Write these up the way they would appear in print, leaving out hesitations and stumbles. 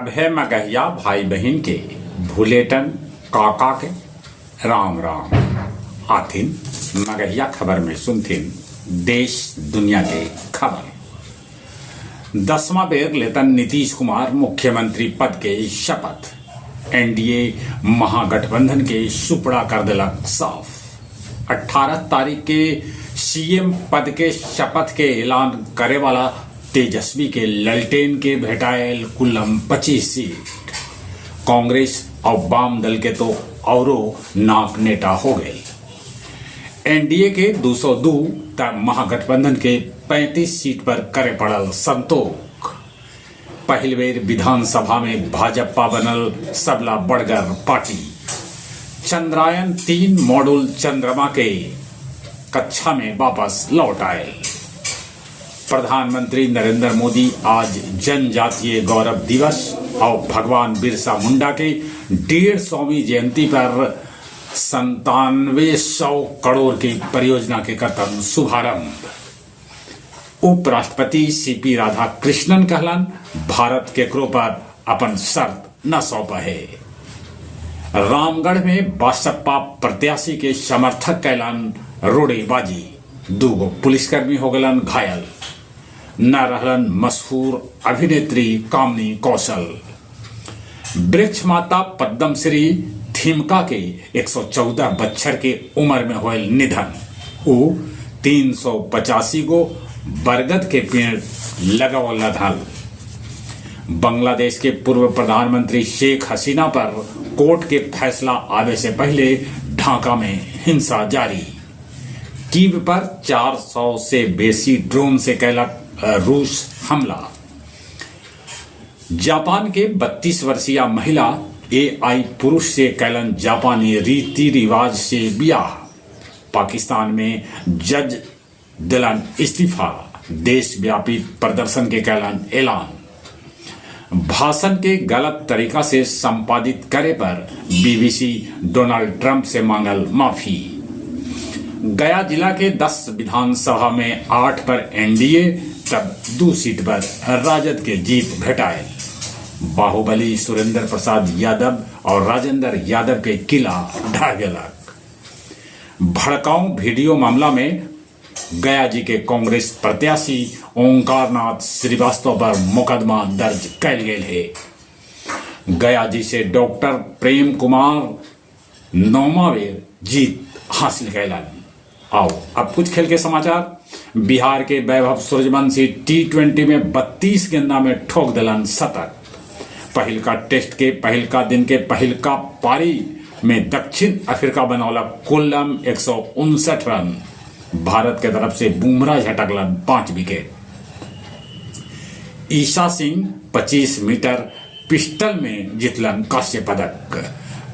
सभे मगहिया भाई बहिन के भुलेटन काका के राम राम। आथिन मगहिया खबर में सुनथिन देश दुनिया के खबर। 10वां बेर लेतन नीतीश कुमार मुख्यमंत्री पद के शपथ। एनडीए महागठबंधन के सुपड़ा कर देलक साफ। 18 तारीख के सीएम पद के शपथ के ऐलान करे वाला तेजस्वी के ललटेन के भेटायल कुलम 25 सीट। कांग्रेस और वाम दल के तो औरो नाक नेटा हो गए। एनडीए के 202 त महागठबंधन के 35 सीट पर करे पड़ल संतोष। पहिल बेर विधानसभा में भाजपा बनल सबला बड़गर पार्टी। चंद्रयान 3 मॉड्यूल चंद्रमा के कक्षा में वापस लौट आए। प्रधानमंत्री नरेंद्र मोदी आज जनजातीय गौरव दिवस और भगवान बिरसा मुंडा के 150वीं जयंती पर 9700 करोड़ की परियोजना के करतन शुभारंभ। उपराष्ट्रपति सीपी राधाकृष्णन कहलन, भारत केकरो पर अपन शर्त न सौंप है। रामगढ़ में बसपा प्रत्याशी के समर्थक कैलन रोड़ेबाजी, दूगो पुलिसकर्मी हो गलन घायल। न रहलन मशहूर अभिनेत्री कामनी कौशल। वृक्ष माता पद्मश्री थिमका के 114 बच्छर के उम्र में होयल निधन। उ 385 गो बरगद के पेड़ लगवल हल। बांग्लादेश के पूर्व प्रधानमंत्री शेख हसीना पर कोर्ट के फैसला आवे से पहले ढाका में हिंसा जारी। कीव पर 400 से बेसी ड्रोन से कैलक रूस हमला। जापान के 32 वर्षीय महिला एआई पुरुष से कैलन जापानी रीति रिवाज से ब्याह। पाकिस्तान में जज दिलन इस्तीफा, देशव्यापी प्रदर्शन के कैलन ऐलान। भाषण के गलत तरीका से संपादित करे पर बीबीसी डोनाल्ड ट्रंप से मांगल माफी। गया जिला के 10 विधानसभा में 8 पर एनडीए तब 2 सीट पर राजद के जीत भेटायल। बाहुबली सुरेंद्र प्रसाद यादव और राजेंद्र यादव के किला ढह गेलक। भड़काऊ वीडियो मामला में गया जी के कांग्रेस प्रत्याशी ओंकारनाथ श्रीवास्तव पर मुकदमा दर्ज कैल गेल है। गया जी से डॉक्टर प्रेम कुमार नौवा बेर जीत हासिल कैलन। आओ अब कुछ खेल के समाचार। बिहार के वैभव सूर्यवंशी टी20 में 32 गेंदा में ठोक दिलन शतक। पहिलका टेस्ट के पहिलका दिन के पहिलका पारी में दक्षिण अफ्रीका बनौलक कुल्लम 159 रन। भारत के तरफ से बुमराह झटकलन 5 wicket. Isha Singh 25 metre pistol में जीतलन कांस्य पदक।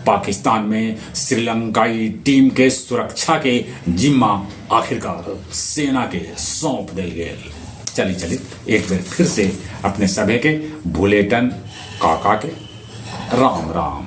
पाकिस्तान में श्रीलंकाई टीम के सुरक्षा के जिम्मा आखिरकार सेना के सौंप दिल गेल। चली चली एक बार फिर से अपने सभे के भुलेटन काका के राम राम।